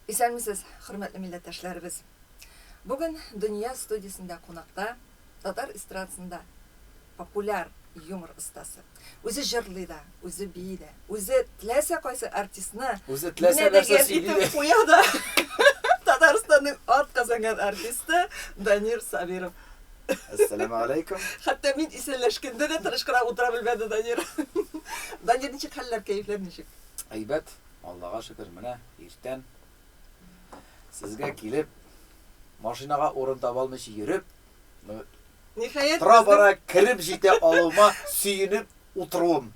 Исәнмесез, хөрмәтле милләттәшләребез! Бүген Дөнья студиясендә кунакта татар эстрадасында популяр юмор остасы. Үзе җырлый да, үзе бии дә, үзе теләсә кайсы артистны Үзе теләсә менә нәрсә дигән сөйли итеп дә. куя да. Татарстанның атказанган артисты Данир Сабиров. Әссәламегаләйкүм. Хәтта мин исәнләшкәндә дә тыныч кына утыра белмәде Данир. Данир, ничек хәлләр, кәефләр ничек? Әйбәт. Аллага шөкер, менә иртән сезгә килеп, машинага урын таба алмыйча йөреп, Ниһаять, тора-бара кереп җитә алуыма сөенеп утыруым.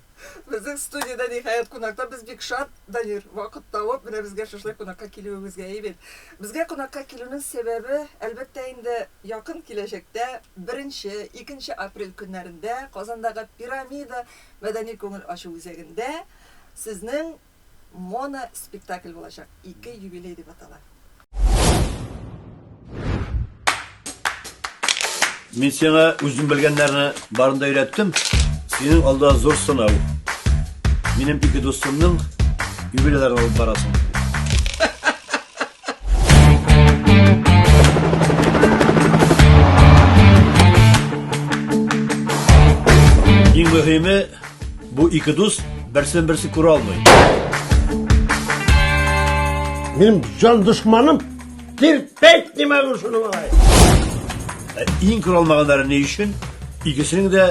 Безнең студиядә ниһаять кунакта. Без бик шат, Данир, вакыт табып, менә безгә шушылай кунакка килүегезгә, әйе бит. Безгә кунакка килүнең сәбәбе, әлбәттә инде, якын киләчәктә, беренче, икенче апрель көннәрендә Казандагы Пирамида мәдәни-күңел ачу үзәгендә Сезнең моно спектакль булачак, ике юбилей дип атала. Мин сиңа үзем белгәннәрне барын да өйрәттем. Синең алда зур сынау. Минем ике дустымның юбилейларын алып барасың. Иң мөһиме, Бу ике дус берсен берсе күрә алмый. Минем җан дошманым терпеть не могу шуны малай. Ә иң күрә алмаганнары ни өчен? Икесенең дә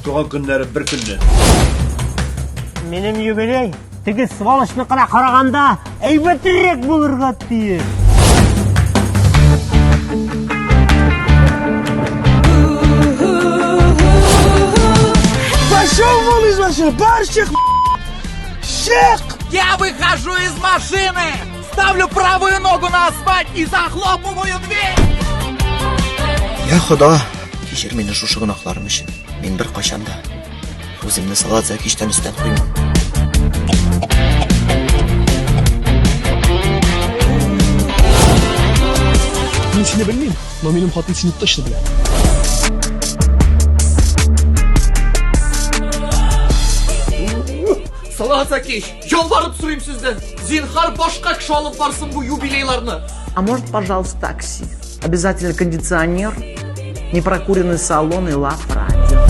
туган көннәре бер көнне. Минем юбилей теге сволочныкына караганда әйбәтрәк булырга тиеш. Пошел вон из машины, барщик! Чик! Я выхожу из машины, ставлю правую ногу на асфальт и захлопываю дверь! Я Хода, кичер мине шушы гөнаһларым өчен. Мин беркайчан да үземне Салат Зәкичтән өстән куймам. Мин сине белмим, но минем хатын сине точно белә. Салават Зәкич, ялварып сорыйм сездән. Зинһар башка кеше алып барсын бу юбилейларны. А может, пожалуйста, такси? Обязательно кондиционер, непрокуренный салон и лав радио.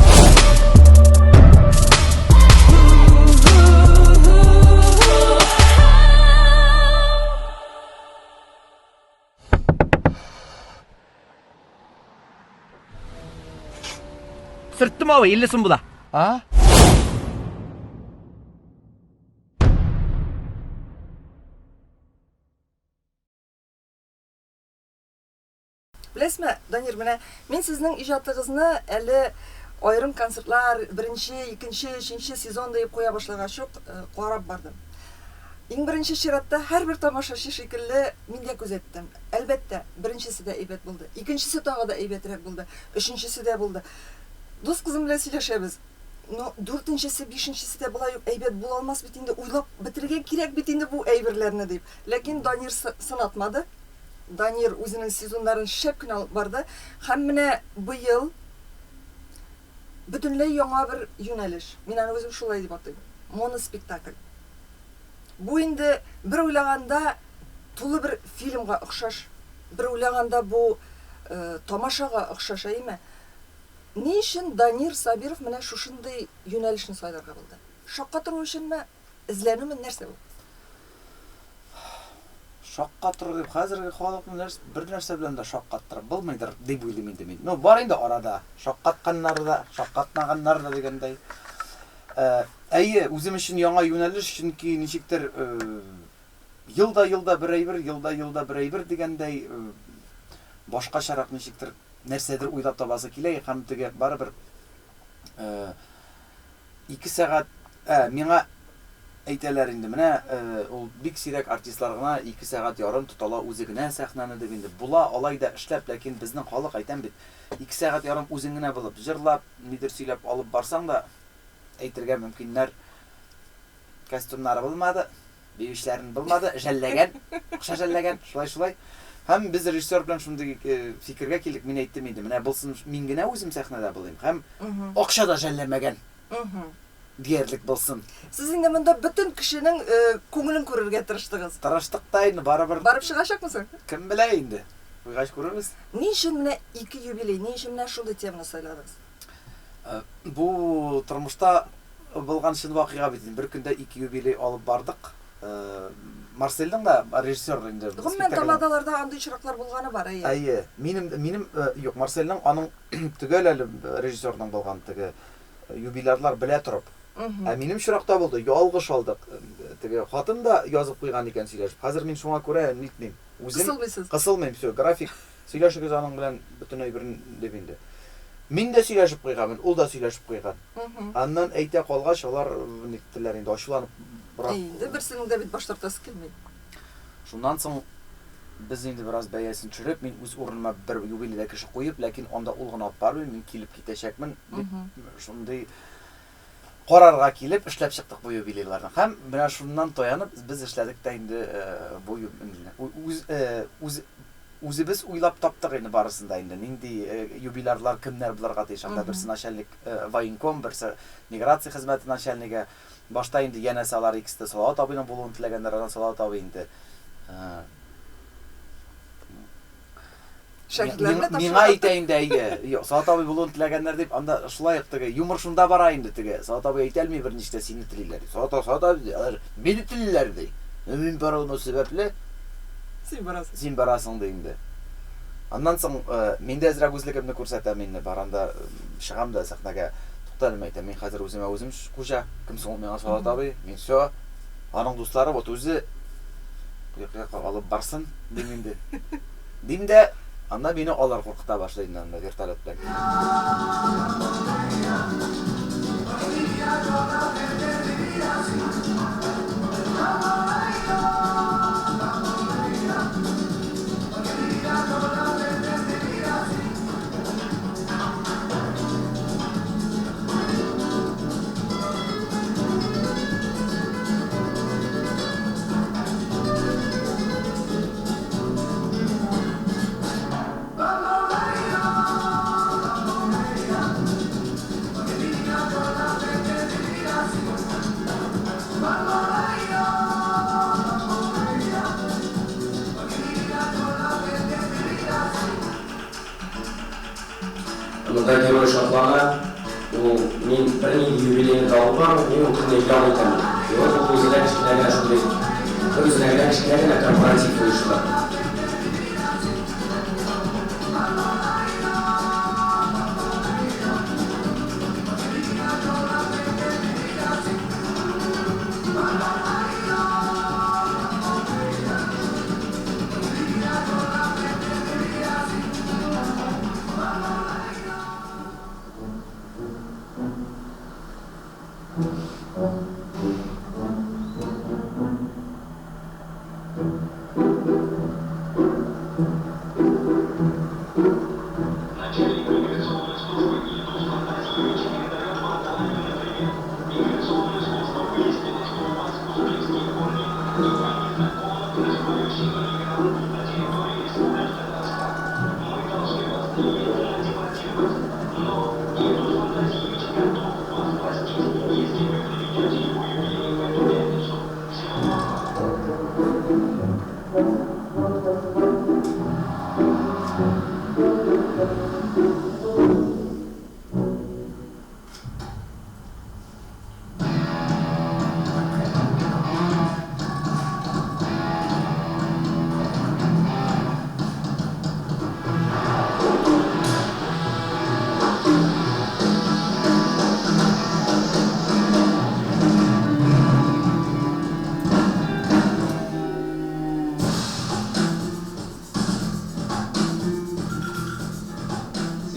Сөрттем абый, 50 сум була. А? Беләсезме, Данир, менә мин сезнең иҗатыгызны әле аерым концертлар, беренче, икенче, өченче сезон диеп куя башлагач ук э, карап бардым. Иң беренче чиратта һәрбер тамашачы шикелле мин дә күзәттем. Әлбәттә, беренчесе дә әйбәт булды, икенчесе тагы да әйбәтрәк булды, өченчесе дә булды. Дус кызым белән сөйләшәбез. Ну, дүртенчесе, бишенчесе дә болай ук әйбәт була алмас бит инде, уйлап бетерергә кирәк бит инде бу әйберләрне дип. Ләкин Данир сынатмады. Данир үзенең сезоннарын шәп кенә алып барды. Һәм менә быел бөтенләй яңа бер юнәлеш. Мин аны үзем шулай дип атыйм. Моноспектакль. Бу инде бер уйлаганда тулы бер фильмга охшаш. Бер уйлаганда бу э, тамашага охшаш, әйеме? Ни өчен Данир Сабиров менә шушындый юнәлешне сайларга булды? Шаккатыру өченме? Эзләнүме, нәрсә ул? Шаккатыру дип, хәзерге халыкны нәрс, бер нәрсә белән дә шаккаттырып булмыйдыр, дип уйлыйм инде мин. Ну, бар инде арада шаккатканнары да, шаккатмаганнары да дигәндәй. Э, әйе, үзем өчен яңа юнәлеш, чөнки ничектер э, ел да елда бер әйбер, ел да елда бер әйбер дигәндәй, э, башкачарак ничектер нәрсәдер уйлап табасы килә һәм теге барыбер э, Ике сәгать, ә, миңа әйтәләр инде, менә ул бик сирәк артистлар гына ике сәгать ярым тотала үзе генә сәхнәне дип инде. Була алай да эшләп, ләкин безнең халык, әйтәм бит, ике сәгать ярым үзең генә булып, җырлап, нидер сөйләп алып барсаң да, әйтергә мөмкиннәр, костюмнары булмады, биючеләрен булмады, жәлләгән, акча жәлләгән, шулай-шулай. Һәм без режиссер белән шундый фикергә килдек, мин әйттем инде, менә булсын, мин генә үзем сәхнәдә булыйм һәм акча да жәлләмәгән. диярлек булсын. Сез инде монда бөтен кешенең күңелен күрергә тырыштыгыз. Тырыштык та инде, барыбер. Барып чыгачакмы соң? Кем белә инде. Куйгач күрербез. Ни өчен менә ике юбилей, ни өчен менә шундый теманы сайладыгыз? Бу тормышта булган чын вакыйга бит инде. Бер көндә ике юбилей алып бардык. Марсельның да режиссер инде. Гомумән, тамадаларда андый очраклар булганы бар, әйе. Әйе. Минем, минем, юк, Марсельның аның төгәл әле режиссерның булган теге юбилярлар белә торып. Ә минем очракта булды, ялгыш алдык. Теге хатын да язып куйган икән сөйләшеп. Хәзер мин шуңа күрә нитмим. Үзем Кысылмыйсыз. Кысылмыйм, всё, график. Сөйләшегез аның белән бөтен әйберен дип инде. Мин дә сөйләшеп куйганмын, ул да сөйләшеп куйган. Аннан әйтә калгач, алар ниттеләр инде, ачуланып бераз. Инде берсенең дә бит баш тартасы килми. Шуннан соң без инде бераз бәясен төшереп, мин үз урыныма бер юбилейда кеше куеп, ләкин анда ул гына алып бармый, мин килеп китәчәкмен дип, шундый карарга килеп эшләп чыктык бу юбилейларны. Һәм менә шуннан таянып без эшләдек тә инде бу үз үз үзебез уйлап таптык инде барысын да инде. Нинди юбилярлар кемнәр булырга тиеш. Анда берсе начальник военком, берсе миграция хезмәте начальнигы. Башта инде янәсе алар икесе дә Салават абыйның булуын теләгәннәр, аннан Салават абый инде Шәһидләрне тапшырган. Миңа әйтә инде, әйе. Юк, Салават абый булуын теләгәннәр дип, анда шулай ук теге юмор шунда бара инде теге. Салават абый әйтә алмый берничек тә сине телиләр дип. Салават абый, Салават абый ди, алар мине телиләр ди. Мин баруым сәбәпле. Син барасың. Син барасың ди инде. Аннан соң мин дә әзрәк үзлегемне күрсәтәм инде, барам да чыгам да сәхнәгә. Тукта әле, әйтәм, мин хәзер үземә үзем хуҗа. Кем соң ул миңа Салават абый? Мин все. Аның дуслары вот үзе якка алып барсын, дим инде. Дим дә, анда мине алар куркыта башлый инде анда вертолет белән килеп. Монда герой шатлана, ул мин бернинди юбилейны да алып бармыйм, мин ул көнне ял итәм, ди. И вот ул үзенә кечкенә генә шундый, бер үзенә генә кечкенә генә корпоратив оештыра.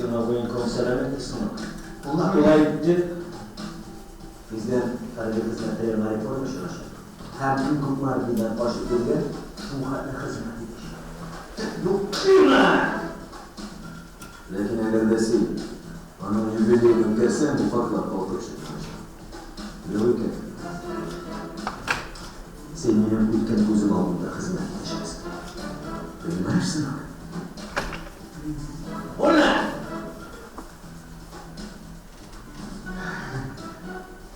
Сиңа военком сәлам әйтте, сынок. Шулай итте. Тиздән хәрби хезмәттә яңа реформа чыгачак. Һәм кем күпме армиядән качып йөргән, шул хәтле хезмәт итәчәк. Ләкин әгәр дә син аның юбилеен үткәрсәң, бу фактлар калкып чыкмаячак. Юк икән, син минем үткен күзем алдында хезмәт итәчәксең. Понимаешь, сынок? Вольно!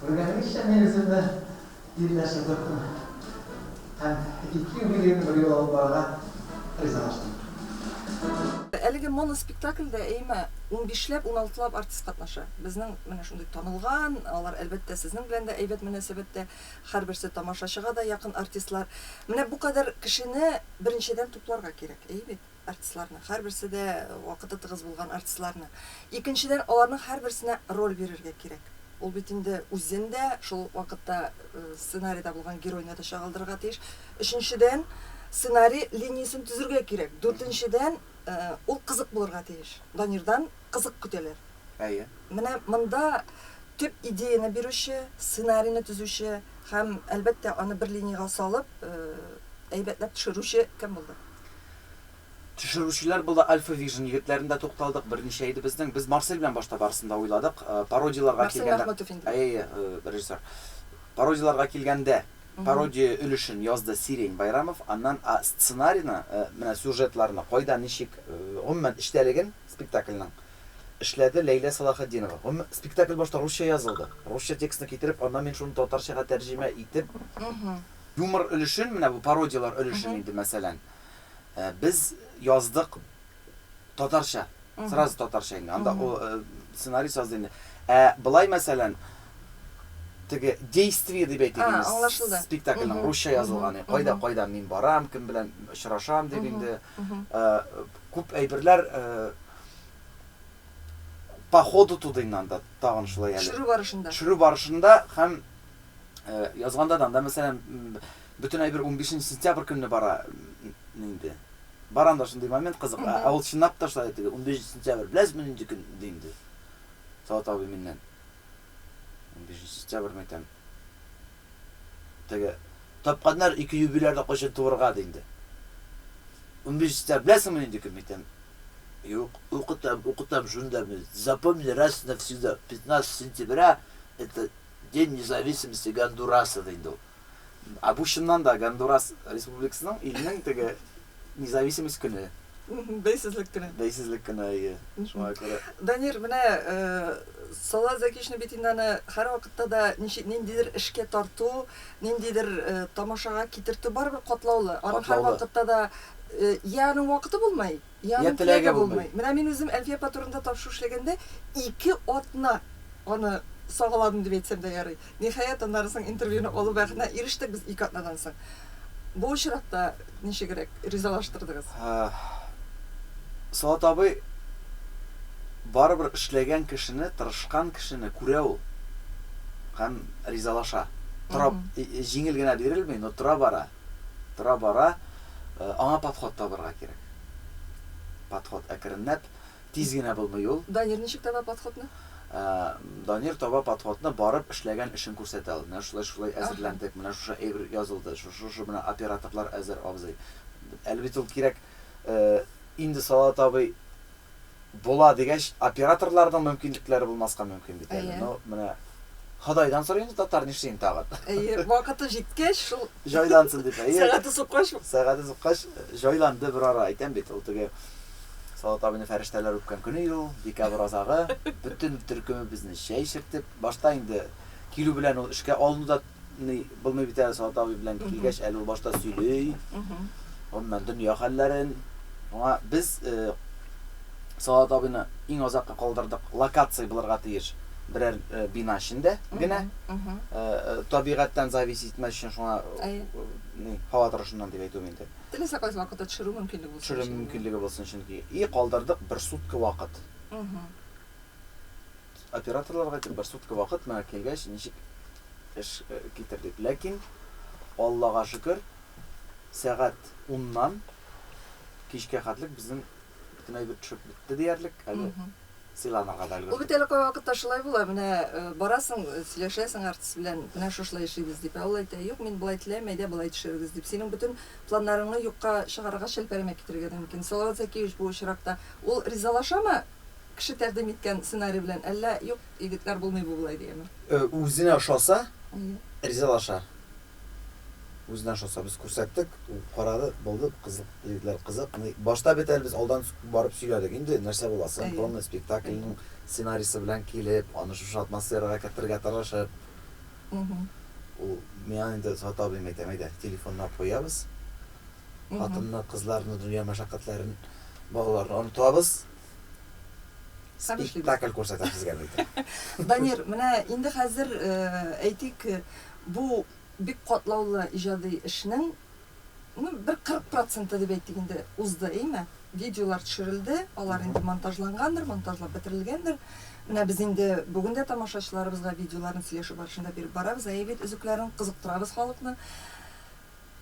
Күргәнегезчә. Гадәттәгечә мин үземне ирләрчә тоттым һәм ике юбилейны берьюлы алып барырга ризалаштым. Әлеге моноспектакльдә, әйеме, унбишләп, уналтылап артист катнаша. Безнең менә шундый танылган, алар, әлбәттә, сезнең белән дә әйбәт мөнәсәбәттә, һәрберсе тамашачыга да якын артистлар. Менә бу кадәр кешене беренчедән тупларга кирәк, әйе бит? Артистларны, һәрберсе дә вакыты тыгыз булган артистларны. Икенчедән, аларның һәрберсенә роль бирергә кирәк. Ул бит инде үзен дә, шул ук вакытта сценарийда булган геройны да чагылдырырга тиеш. Өченчедән, сценарий линиясен төзергә кирәк. Дүртенчедән, ул кызык булырга тиеш. Данирдан кызык көтәләр. Әйе. Менә монда төп идеяне бирүче, сценарийны төзүче һәм, әлбәттә, аны бер линиягә салып, әйбәтләп төшерүче кем булды? Төшерүчеләр булды Альфа Вижн егетләрендә тукталдык, берничә иде безнең. Без Марсель белән башта барысын да уйладык. Пародияләргә Марсель килгәндә, Мәхмүтов инде. әйе, режиссер. Пародияләргә килгәндә, пародия өлешен язды Сирень Байрамов, аннан а сценарийны, менә сюжетларны, кайда, ничек, гомумән, эчтәлеген спектакльнең эшләде Ләйлә Сәлахетдинова. Гомумән, спектакль башта русча язылды. Русча текстны китереп, аннан мин шуны татарчага тәрҗемә итеп, юмор өлешен, менә бу пародияләр өлешен инде, мәсәлән, Без яздык татарча. Сразу татарча инде. Анда ул сценарист язды инде. Ә былай, мәсәлән, теге действие дип әйтик инде. Аңлашылды. Спектакльнең русча язылганы. Кайда, кайда мин барам, кем белән очрашам дип инде. Күп әйберләр по ходу туды инде анда тагын шулай әле. Төшерү барышында. Төшерү барышында һәм язганда да анда, мәсәлән, Бөтен әйбер унбишенче сентябрь көнне бара инде. Бар анда шундый момент кызык. Ә ул чынлап та шулай теге унбишенче сентябрь, беләсезме нинди көн, ди инде. Салават абый миннән. Унбишенче сентябрь, мин әйтәм. Теге тапканнар ике юбилярны кайчан туырга, ди инде. Унбишенче сентябрь, беләсеңме нинди көн, мин әйтәм. Юк, укытам, укытам шунда мин. Запомни раз и навсегда, 15 сентября это День независимости Гондураса, ди инде ул. Ә бу чыннан да Гондурас республикасының илнең теге независимость көне. Бәйсезлек көне. Бәйсезлек көне, әйе. Шуңа күрә. Данир, менә Салават Зәкиевичны бит инде аны һәрвакытта да ничек ниндидер эшкә тарту, ниндидер тамашага китертү барыбер катлаулы. Аның һәрвакытта да я аның вакыты булмый, Я аның теләге булмый. Менә мин үзем Әлфия апа турында тапшыру эшләгәндә ике атна аны сагаладым дип әйтсәм дә ярый. Ниһаять, аннары соң интервьюны алу бәхетенә ирештек без ике атнадан соң. Бу очракта ничегрәк ризалаштырдыгыз? Салават абый барыбер эшләгән кешене, тырышкан кешене күрә ул һәм ризалаша. Тора, җиңел генә бирелми, но тора-бара. Тора-бара аңа подход табырга кирәк. Подход әкренләп, тиз генә булмый ул. Данир ничек таба подходны? Данир таба подходны, барып эшләгән эшен күрсәтә ул. Менә шулай-шулай әзерләндек, менә шушы әйбер язылды, шушы-шушы менә операторлар әзер, абзый. Әле бит ул кирәк, инде Салават абый Була дигәч, операторларның мөмкинлекләре булмаска мөмкин бит әле. Ну, менә Ходайдан сорый инде татар нишли инде тагын. Әйе, вакыты җиткәч, шул Җайлансын дип, әйе. Сәгате суккач. Сәгате суккач, җайланды бер ара, әйтәм бит, ул теге Салават абыйны фәрештәләр үпкән көне иде ул, декабрь азагы. Бөтен төркемебезне чәй эчертеп, башта инде килү белән ул эшкә алыну да ни булмый бит әле, Салават абый белән килгәч, әле ул башта сөйли. Гомумән, дөнья хәлләрен. Шуңа без Салават абыйны иң азакка калдырдык. Локация булырга тиеш берәр бина эчендә генә. Табигатьтән зависеть итмәс өчен шуңа ни, һава торышыннан дип әйтүем инде. Теләсә кайсы вакытта төшерү мөмкинлеге булсын өчен. Төшерү мөмкинлеге булсын чөнки. И калдырдык бер сутка вакыт. Операторларга әйттек, бер сутка вакыт, менә килгәч ничек эш китер дип. Ләкин, Аллага шөкер, Сәгать уннан кичкә хәтлек безнең бөтен әйбер төшеп бетте диярлек, әле сыйланырга да Ул өлгердек. бит әле кайвакытта шулай була, менә барасың, сөйләшәсең артист белән, менә шушылай эшлибез дип, ә ул әйтә, юк, мин болай теләмим, әйдә болай төшерегез дип. Синең бөтен планнарыңны юкка чыгарырга, чәлпәрәмә китерергә дә мөмкин. Салават Зәкиевич бу очракта ул ризалашамы кеше тәкъдим иткән сценарий белән, әллә юк, егетләр, булмый бу болай дияме? Үзенә ошаса, ризалаша. Үзенә ошаса, без күрсәттек, ул карады, булды, кызык, егетләр, кызык. Ну, башта бит әле без алдан барып сөйләдек инде, нәрсә буласын, полный спектакльнең сценарийсы белән килеп, аны шушы атмосферага кертергә тырышып. Ул миңа инде Сат абыем әйтәм, әйдә, телефонны алып куябыз. Хатынны, кызларны, дөнья мәшәкатьләрен, балаларны онытабыз. Спектакль күрсәтәм сезгә, әйтәм. Данир, менә инде хәзер, әйтик, бу бик катлаулы иҗади эшнең, ну, бер 40 проценты дип әйтик инде, узды, әйме? Видеолар төшерелде, алар инде монтажлангандыр, монтажлап бетерелгәндер. Менә без инде бүген дә тамашачыларыбызга видеоларны сөйләшү барышында биреп барабыз, әйе бит, өзекләрен, кызыктырабыз халыкны.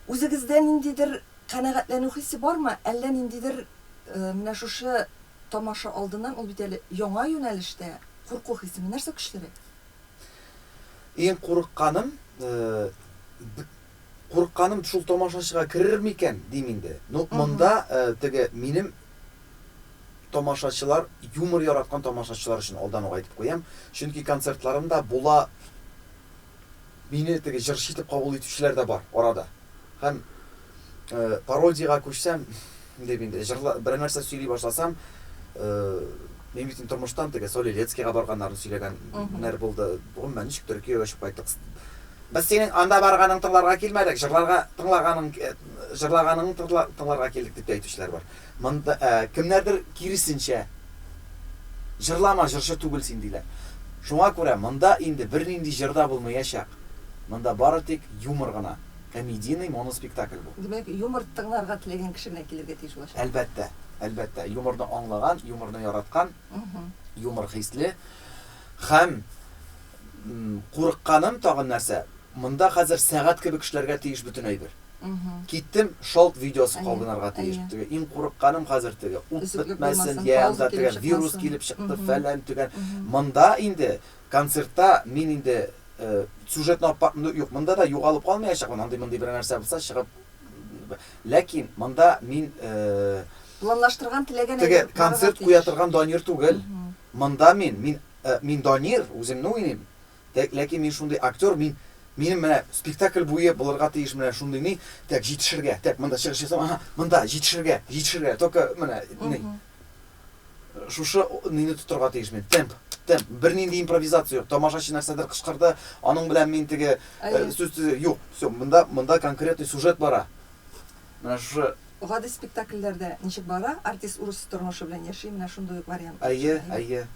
Үзегездә ниндидер канәгатьләнү хисе бармы, әллә ниндидер менә шушы тамаша алдыннан, ул бит әле яңа юнәлештә, курку хисеме, нәрсә көчлерәк? Иң курыкканым, Курыкканым шул тамашачыга керер микән, дим инде. Ну, монда теге минем тамашачылар, юмор яраткан тамашачылар өчен алдан ук әйтеп куям. Чөнки концертларымда була мине теге җырчы итеп кабул итүчеләр дә бар арада. Һәм пародиягә күчсәм, дип инде җырла, берәр нәрсә сөйли башласам, мин бит инде тормыштан теге Соль-Илецкига барганнарны сөйләгәннәр булды. Гомумән, ничек Төркиягә очып кайттык. Без синең анда барганың тыңларга килмәдек, җырларга тыңлаганың, җырлаганыңны тыңларга килдек дип тә әйтүчеләр бар. Монда кемнәрдер киресенчә, җырлама, җырчы түгел син диләр. Шуңа күрә монда инде бернинди җыр да булмаячак. Монда бары тик юмор гына. Комедийный моноспектакль бу. Димәк, юмор тыңларга теләгән кеше генә килергә тиеш булачак. Әлбәттә, әлбәттә. Юморны аңлаган, юморны яраткан, юмор хисле һәм Курыкканым тагын нәрсә, монда хәзер сәгать кебек эшләргә тиеш бөтен әйбер. Киттем, шалт видеосы кабынырга тиеш. Теге иң курыкканым хәзер теге ут бетмәсен, я анда теге вирус килеп чыкты, фәлән төгән. Монда инде концертта мин инде сюжетны аппак, ну юк, монда да югалып калмаячакмын, андый-мондый берәр нәрсә булса чыгып. Ләкин монда мин Планлаштырган, теләгән әйбер Теге концерт куя торган Данир түгел. Монда мин, мин Мин Данир, үземне уйныйм. Тәк, ләкин мин шундый актер, мин минем менә спектакль буе булырга тиеш менә шундый ни, тәк, җитешергә, тәк, монда чыгыш ясам, аһа, монда җитешергә, җитешергә, только менә ни. Шушы нине тотырга тиеш мин, темп, темп. Бернинди импровизация юк. Тамашачы нәрсәдер кычкырды, аның белән мин теге сүз төзи, юк, все, монда, монда конкретный сюжет бара. Менә шушы. Гади спектакльләрдә ничек бара, артист урыс тормышы белән яши, менә шундый ук вариант. Әйе, әйе.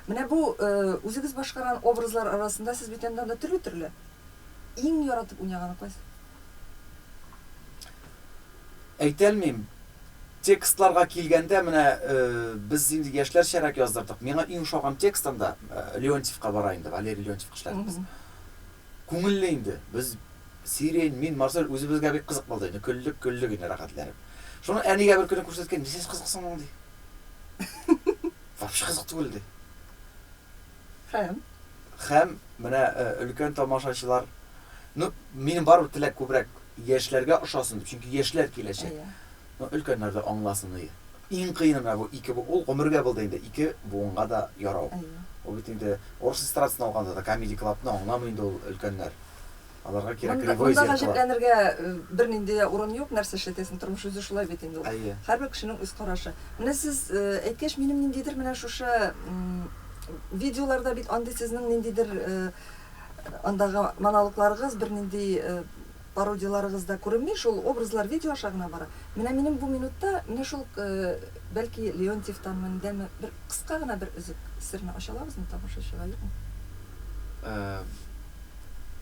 Менә бу үзегез башкарган образлар арасында сез бит анда да төрле-төрле. Иң яратып уйнаганы кайсы? Әйтәлмим. Текстларга килгәндә, менә без инде яшьләрчәрәк яздырдык. Миңа иң ошаган текст анда Леонтьевка бара инде, Валерий Леонтьевка эшләдек без. Күңелле инде. Без Сирень, мин, Марсель үзебезгә бик кызык булды инде. Көлдек, көлдек инде рәхәтләнеп. Шуны әнигә бер көнне күрсәткән, нәрсәсе кызык соң моның ди. Вообще кызык түгел ди. Һәм? Һәм менә өлкән тамашачылар, ну, минем барыбер теләк күбрәк яшьләргә ошасын дип, чөнки яшьләр киләчәк. Ну, өлкәннәр дә аңласын ие. Иң кыены менә бу ике бу ул гомергә булды инде ике буынга да ярау. Ул бит инде орыс эстрадасын алганда да Comedy Club-ны аңламый инде ул өлкәннәр. Аларга кирәк Монда, кривое монда зеркало. гаҗәпләнергә э, бернинди дә урын юк, нәрсә эшләтәсең, тормыш үзе шулай бит инде ул. Әйе. Һәрбер кешенең үз карашы. Менә сез э, әйткәч, минем ниндидер менә шушы м, видеоларда бит андый сезнең ниндидер э, андагы монологларыгыз, бернинди э, пародияларыгыз да күренми, шул образлар видео аша гына бара. Менә минем бу минутта менә шул э, бәлки Леонтьевтанмы, нидәнме, бер кыска гына бер өзек серне ача алабызмы тамашачыга, юкмы? Э,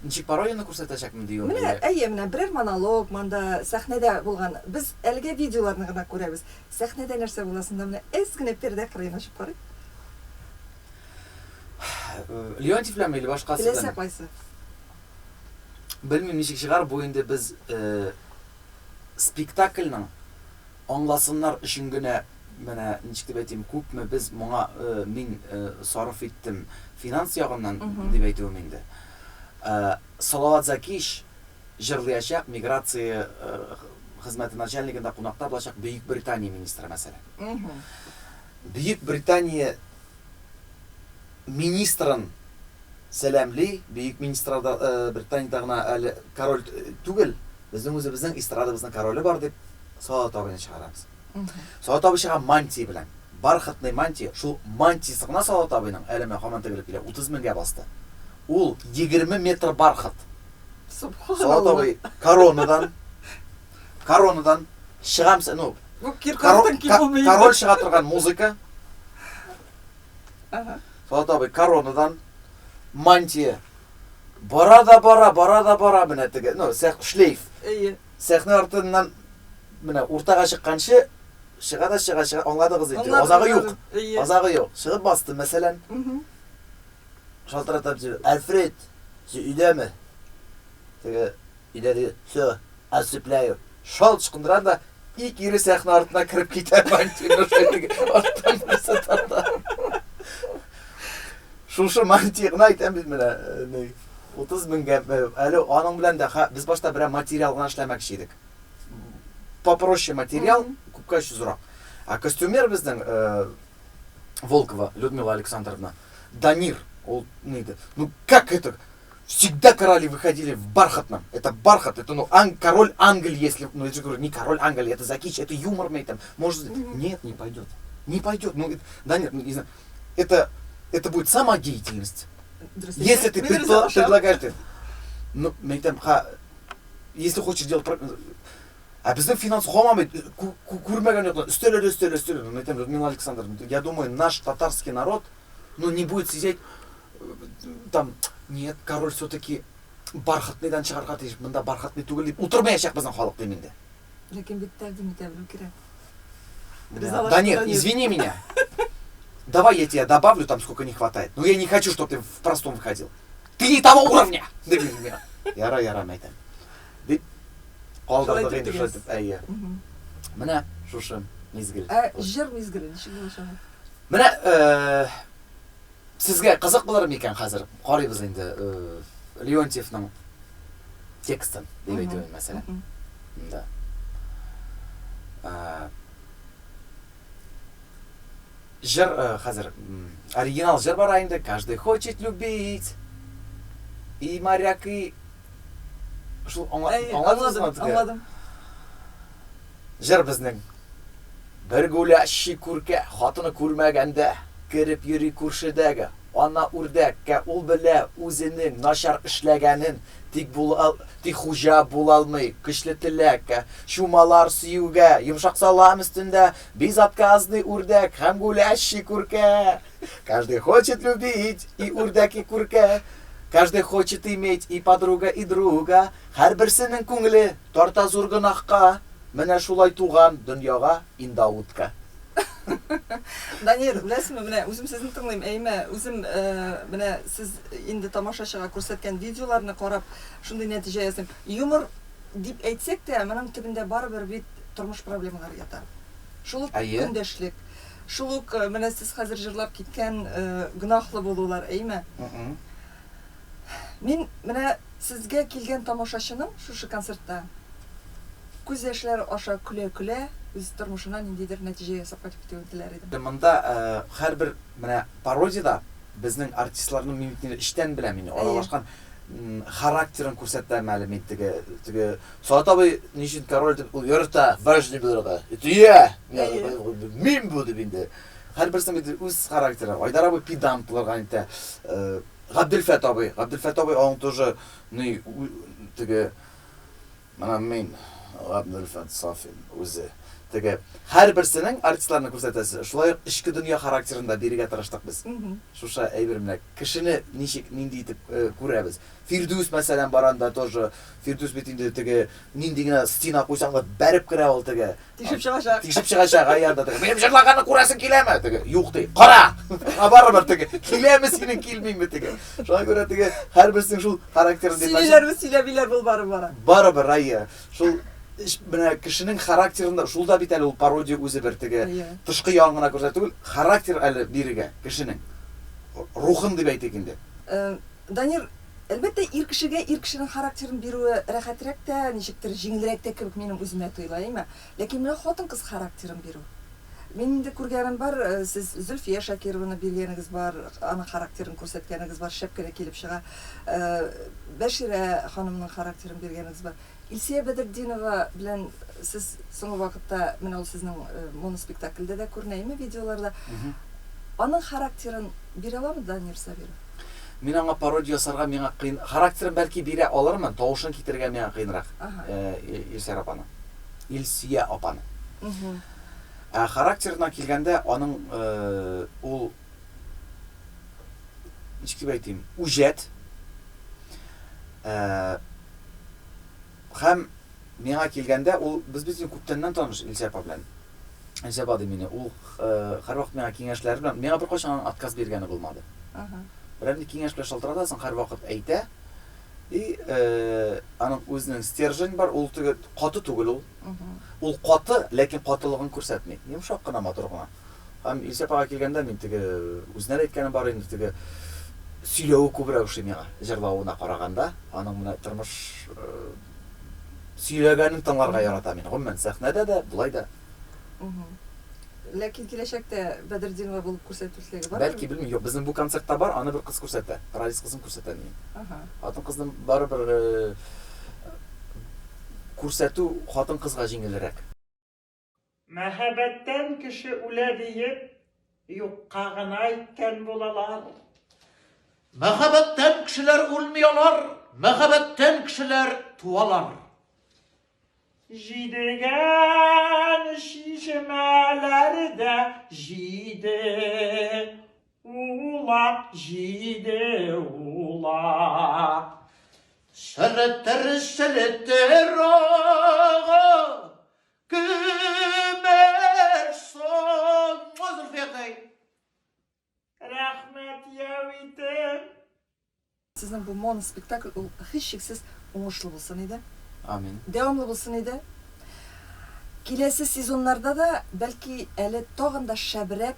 Ничек пародияне күрсәтәчәкмен диюем, Менә, или? әйе, менә берәр монолог монда сәхнәдә булган. Без әлегә видеоларны гына күрәбез. Сәхнәдә нәрсә буласын да менә әз генә пәрдә кырыен ачып карыйк. Э, Леонтьев беләнме или башкасы Теләсә беләнме? кайсы. Белмим ничек чыгар, бу инде без э, спектакльнең аңласыннар өчен генә менә ничек дип әйтим, күпме без моңа э, мин э, сарыф иттем финанс ягыннан дип әйтүем инде. Э, Салават Закич җырлыячак миграция э, хезмәте начальнигында кунакта булачак Бөек Британия министры мәсәлән. Бөек Британия министрын сәламли, бөек министрда э, Британиядә гына әле король түгел, безнең үзебезнең эстрадабызның короле бар дип Салават абыйны чыгарабыз. Салават абый чыга мантия белән. Бархатный мантия, шул мантиясе гына Салават абыйның, әле менә һаман тегелеп килә, 30 меңгә басты. Ул 20 метр бархат. Салават абый коронадан, коронадан чыгам, ну, Бу Киркоровтан ким булмый инде. Король чыга торган музыка. Салават абый коронадан мантия. Бара да бара, бара да бара менә теге, ну, сәх шлейф. Әйе. Сәхнә артыннан менә уртага чыкканчы чыга да чыга, чыга, аңладыгыз инде. Азагы юк. Азагы юк. Чыгып басты, мәсәлән. Шалтыратам сөйли. Альфред, син өйдәме? Теге өйдә диде. Все, отцепляю. Шалт ычкындыра да и кире сәхнә артына кереп китә мантияне шул арттан берсе тарта. Шушы мантия гына әйтәм бит менә, э, ни, 30 меңгә э, әле аның белән дә без башта берәр материал гына эшләмәкче идек. Попроще материал, күпкә очсызрак. А костюмер безнең э, Волкова Людмила Александровна, Данир, ул ни иде? Ну как это? Всегда короли выходили в бархатном. Это бархат, это ну ан, король Англии, если, ну я же говорю, не король Англии, это Закич, это юмор, там, может, нет, не пойдет. Не пойдет. Ну, да нет, ну, не знаю. Это будет самодеятельность. Если ты предлагаешь, ты, ну, там, ха, если хочешь делать, а безнең финанс һаман күрмәгән юк, өстәлә дә өстәлә, өстәлә. Ну, әйтәм, Людмила Александровна, я думаю, наш татарский народ, ну, не будет сидеть там, нет, король все-таки бархатныйдан чыгарга тиеш, монда бархатный түгел дип утырмаячак безнең халык дим инде. Ләкин бит тәкъдим итә белү кирәк. Да нет, извини меня. Давай я тебе добавлю там, сколько не хватает. Но я не хочу, чтобы ты в простом выходил. Ты не того уровня! Ярар, ярар, әйтәм. Дип калдырдык инде шулай итеп, әйе. Менә шушы мизгел. Ә җыр мизгеле ничек булачак? Менә э, сезгә кызык булыр микән хәзер? Карыйбыз инде э, Леонтьевның текстын, дип әйтүем мәсәлән. Да. Э, җыр хәзер оригинал җыр бара инде. Каждый хочет любить. И моряк, и шул аңладыгызмы? Аңладым. Җыр безнең. Бер гулящий күркә хатыны күрмәгәндә кереп йөри күршедәге ана үрдәккә. Ул белә үзенең начар эшләгәнен, тик була, тик хуҗа була алмый көчле теләккә. Чумалар сөюгә йомшак салам өстендә безотказный үрдәк һәм гулящий күркә. Каждый хочет любить и үрдәк, и күркә. Каждый хочет иметь и подруга, и друга. Һәрберсенең күңеле тарта зур гөнаһка. Менә шулай туган дөньяга индаутка. Данир, беләсезме, менә үзем сезне тыңлыйм, әйме, үзем э, менә сез инде тамашачыга күрсәткән видеоларны карап, шундый нәтиҗә ясыйм. Юмор дип әйтсәк тә, моның төбендә барыбер бит тормыш проблемалары ята. Шул ук көндәшлек, шул ук э, менә сез хәзер җырлап киткән э, гөнаһлы булулар, әйме? Мин менә сезгә килгән тамашачының шушы концертта күз яшьләре аша көлә-көлә, үз тормышына ниндидер нәтиҗә ясап кайтып китүен теләр идем. Монда һәрбер менә пародиядә безнең артистларның мин бит инде эчтән беләм инде, аралашкан характерын күрсәтәм әле мин теге, теге Салат абый ни өчен король дип ул ярата, важный булырга. Это я! Мин бу дип инде. Һәрберсенең бит үз характеры. Айдар абый педант булырга нитә. Габделфәт абый, Габделфәт абый аның тоже ни теге Менә мин, Габделфәт Сафин, үзе. Теге, һәрберсенең артистларны күрсәтәсе, шулай ук эчке дөнья характерын да бирергә тырыштык без. Шушы әйбер менә кешене ничек, нинди итеп күрәбез. Фирдүс, мәсәлән, бар анда тоже. Фирдүс бит инде теге, нинди генә стена куйсаң да бәреп керә ул теге. Тишеп чыгачак. Тишеп чыгачак, әй анда теге. Минем җырлаганны күрәсең киләме? Теге, юк ди. Кара! Аңа барыбер теге. Киләме синең, килмиме теге. Шуңа күрә теге һәрберсенең шул характерын дип. Сөйлиләрме, сөйләмиләр, бул барып бара. Барыбер, әйе. Шул менә кешенең характерында, шул да бит әле ул пародия үзе бер теге тышкы ягын гына күрсәтү түгел, характер әле бирегә кешенең. Рухын дип әйтик инде. Данир, әлбәттә, ир кешегә ир кешенең характерын бирүе рәхәтрәк тә, ничектер җиңелрәк тә кебек минем үземә тоела, әйме? Ләкин менә хатын-кыз характерын бирү. Мин инде күргәнем бар, сез Зөлфия Шакированы биргәнегез бар, аның характерын күрсәткәнегез бар, шәп кенә килеп чыга. Бәширә ханымның характерын биргәнегез бар. Илсөя Бәдертдинова белән сез соңгы вакытта, менә ул сезнең моноспектакльдә дә күренә, әйме, видеоларда. Аның характерын бирә аламы Данир Сабиров? Мин аңа пародия ясарга миңа кыен, характерын бәлки бирә алырмын, тавышын китерергә миңа кыенрак. Илсөя апаны. Илсөя апаны. Ә характерына килгәндә, аның ул ничек дип әйтим, үҗәт. Һәм миңа килгәндә, ул, без бит инде күптәннән таныш Илсөя апа белән. Илсөя апа ди мине, ул һәрвакыт миңа киңәшләре белән, миңа беркайчан аның отказ биргәне булмады. Берәр ни киңәш белән шалтыратасың, һәрвакыт әйтә. И аның үзенең стержень бар, ул теге каты түгел ул. Ул каты, ләкин катылыгын күрсәтми. Йомшак кына, матур гына. Һәм Илсөя апага килгәндә, мин теге үзенә дә әйткәнем бар инде, теге сөйләве күбрәк ошый миңа, җырлавына караганда. Аның менә тормыш сөйләгәнен тыңларга яратам мин. Гомумән, сәхнәдә дә, болай да. Ләкин киләчәктә Бәдретдинова булып күрсәтү теләге бармы? Бәлки, белмим. Юк, безнең бу концертта бар, аны бер кыз күрсәтә. Ралис кызын күрсәтә мин. Хатын-кызны барыбер күрсәтү хатын-кызга җиңелрәк. Мәхәббәттән кеше үлә диеп, юкка гына әйткән булалар. Мәхәббәттән кешеләр үлми алар, мәхәббәттән кешеләр туалар. Җидегән чишмәләрдә җиде улак, җиде улак. Челтер, челтер ага, Көмеш соң, Зөлфиякәй. Рәхмәт яу итеп. Сезнең бу моноспектакль ул һичшиксез уңышлы булсын иде. Амин. Дәвамлы булсын иде. Киләсе сезоннарда да, бәлки, әле тагын да шәбрәк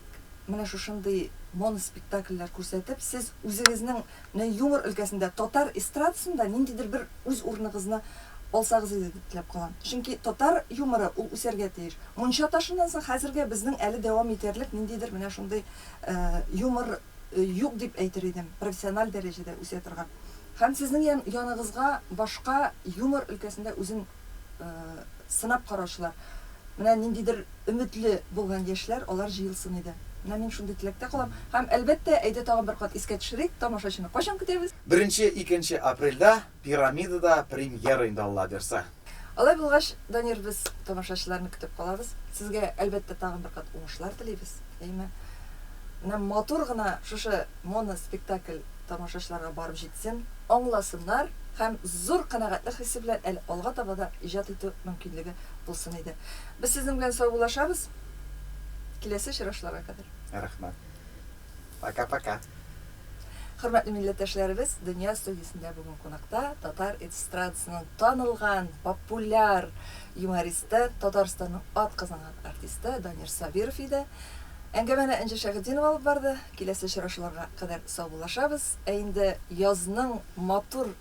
менә шушындый моноспектакльләр күрсәтеп, сез үзегезнең менә юмор өлкәсендә, татар эстрадасында ниндидер бер үз урыныгызны алсагыз иде дип теләп калам. Чөнки татар юморы ул үсәргә тиеш. Мунча ташыннан соң хәзергә безнең әле дәвам итәрлек ниндидер менә шундый юмор юк дип әйтер идем, профессиональ дәрәҗәдә үсә торган. Һәм сезнең яныгызга башка юмор өлкәсендә үзен сынап караучылар, менә ниндидер өметле булган яшьләр, алар җыелсын иде. Менә мин шундый теләктә калам. Һәм, әлбәттә, әйдә тагын бер кат искә төшерик, тамашачыны кайчан көтәбез? Беренче, икенче апрельдә Пирамидада премьера инде Алла бирса. Алай булгач, Данир, без тамашачыларны көтеп калабыз. Сезгә, әлбәттә, тагын бер кат уңышлар телибез, әйме. Менә матур гына шушы моноспектакль тамашачыларга барып җитсен, аңласыннар һәм зур канәгатьлек хисе белән әле алга таба да иҗат итү мөмкинлеге булсын иде. Без сезнең белән саубуллашабыз. Киләсе очрашуларга кадәр. Рәхмәт. Пока-пока. Хөрмәтле милләттәшләребез, Дөнья студиясендә бүген кунакта татар эстрадасының танылган, популяр юмористы, Татарстанның атказанган артисты Данир Сабиров иде. Әңгәмәне Энҗе Шәйхетдинова алып барды. Киләсе очрашуларга кадәр саубуллашабыз. Ә инде язның матур.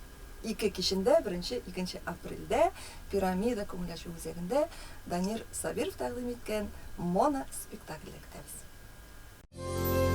Ике кичендә, беренче, икенче апрельдә Пирамида күңел ачу үзәгендә Данир Сабиров тәкъдим иткән Мона спектакле көтәбез.